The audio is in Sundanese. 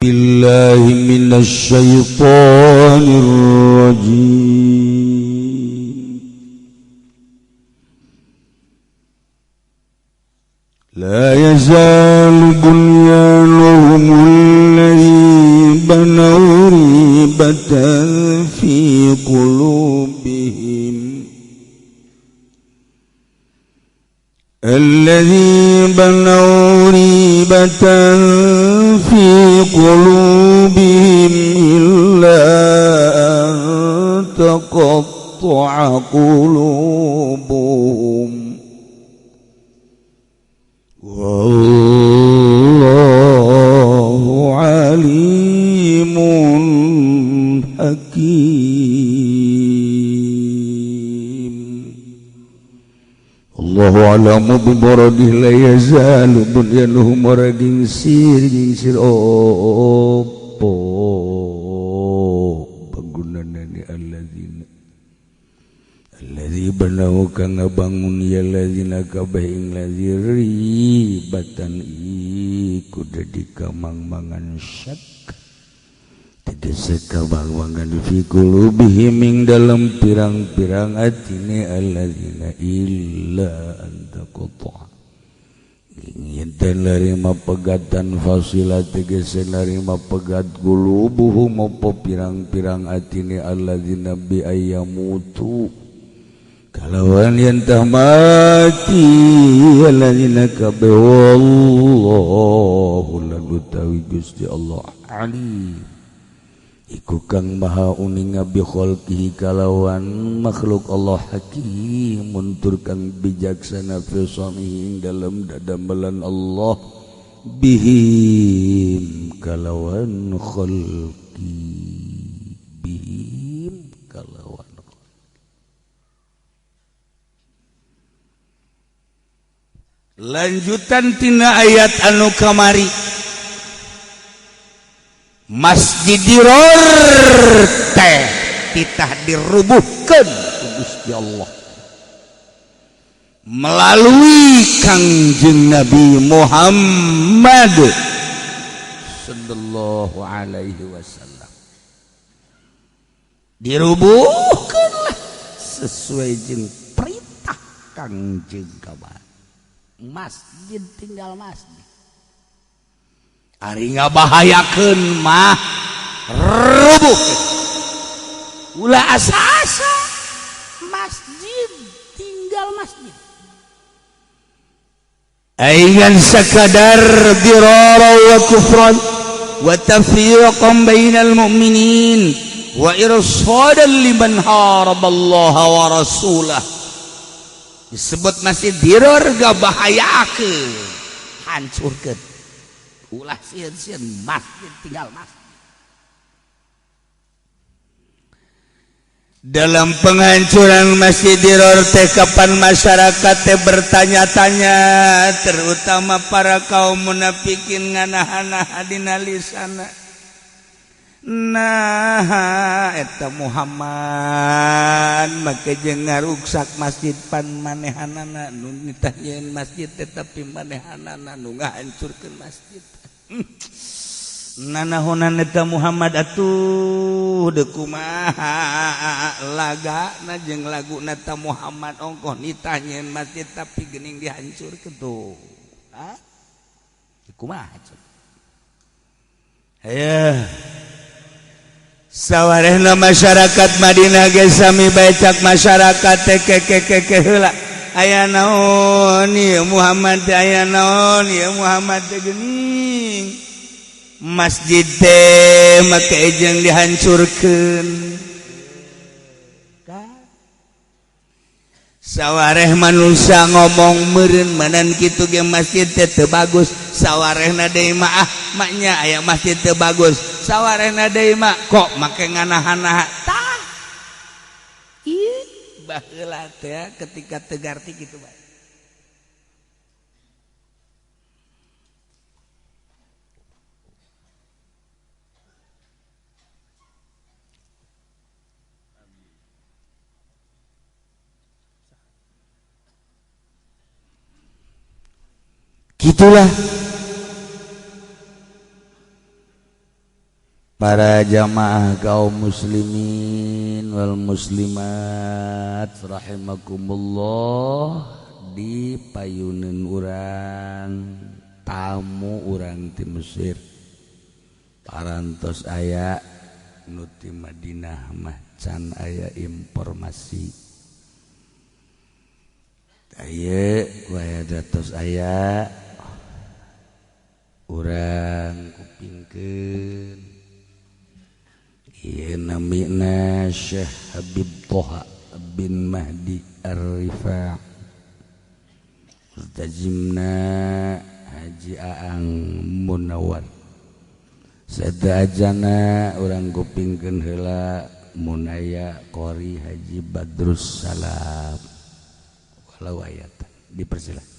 بالله من الشيطان الرجيم. لا يزال بنيانهم الذي بنوا ريبة في قلوبهم الذي بنوا ريبة في قلوبهم إلا أن تقطع قلوبهم والله عليم حكيم. الله أعلم بمراده لا يزال بنيانهم ora gingsir gingsir opo bangunanane alladzina alladzi banau kang ngabangun ya alladzina kabeh ing ladzi ribatan iku dadi kamang-mangan syak tegese kamang-mangan fi qulubihim ing dalem pirang-pirang atine alladzina illa antaqta yen nerima pegatan fasilah tegese nerima pegat qulubuhum apa pirang-pirang atine alladzina bi ayyamutu kalawan yen tah mati alladzina kabeh wallahu lan utawi Gusti Allah alim iku kang maha uninga bi khalqihi kalawan makhluk Allah hakimun tur kang bijaksana fi samihi dalam dadamelan Allah bihim kalawan khalqi bihim kalawan. Lanjutan tina ayat anu kamari Masjid Diror teh titah dirubuhkeun ku Gusti Allah melalui Kangjeng Nabi Muhammad sallallahu alaihi wasallam. Dirubuhkeun lah sesuai jeung perintah Kangjeng kabar. Masjid tinggal masjid. Ari ngabahayakeun mah rubuh. Ulah asa-asa masjid tinggal masjid. Aingan sakadar dirara wa kufran wa tafriqan bainal mu'minin wa irsadan liman haraballaha wa rasulah. Disebut masih diror gak bahayakeun, hancurkeun. Ulah sieun-sieun masjid tinggal masjid. Dalam penghancuran Masjid Diror teh kapan masyarakat teh bertanya-tanya, terutama para kaum munafikin nganahan dina lisana. Nah eta Muhammad make jeung ngaruksak masjid pan manehanana nu nitah nyieun masjid tetapi manehanana nu ngahancurkeun masjid. Nanahonan eta Muhammad atuh deuk kumaha lagana jeung laguna ta Muhammad ongkoh nitah nyieun masjid tapi geuning dihancurkeun tuh. Hah? Kumaha cek? Hayo. Sawarehna masyarakat Madinah ge sami bae cak masyarakat teh keke heula. Aya naon ieu Muhammad teh, aya naon ieu Muhammad teh geuning. Masjid teh make jeung dihancurkeun. Sawareh manusia ngomong meureun manan kitu ge masjid teh teu bagus. Sawarehna deui mah ah maknya aya masjid teu bagus. Sawarehna deui mah kok make nganahan-naha tah. Ieu baheula teh ketika teu garti kitu bae. Gitulah. Para jamaah kaum muslimin wal muslimat rahimakumullah, di payuneun urang tamu urang ti Mesir parantos aya, nu ti Madinah mah can aya informasi. Aya waya datos aya, urang kupingkeun. Ieu namina Syekh Habib Toha bin Mahdi Ar-Rifa', Mustajimna Haji Aang Munawar. Sadajana urang kupingkeun heula munaya Qori Haji Badrus Salam walau ayat. Dipersilakan.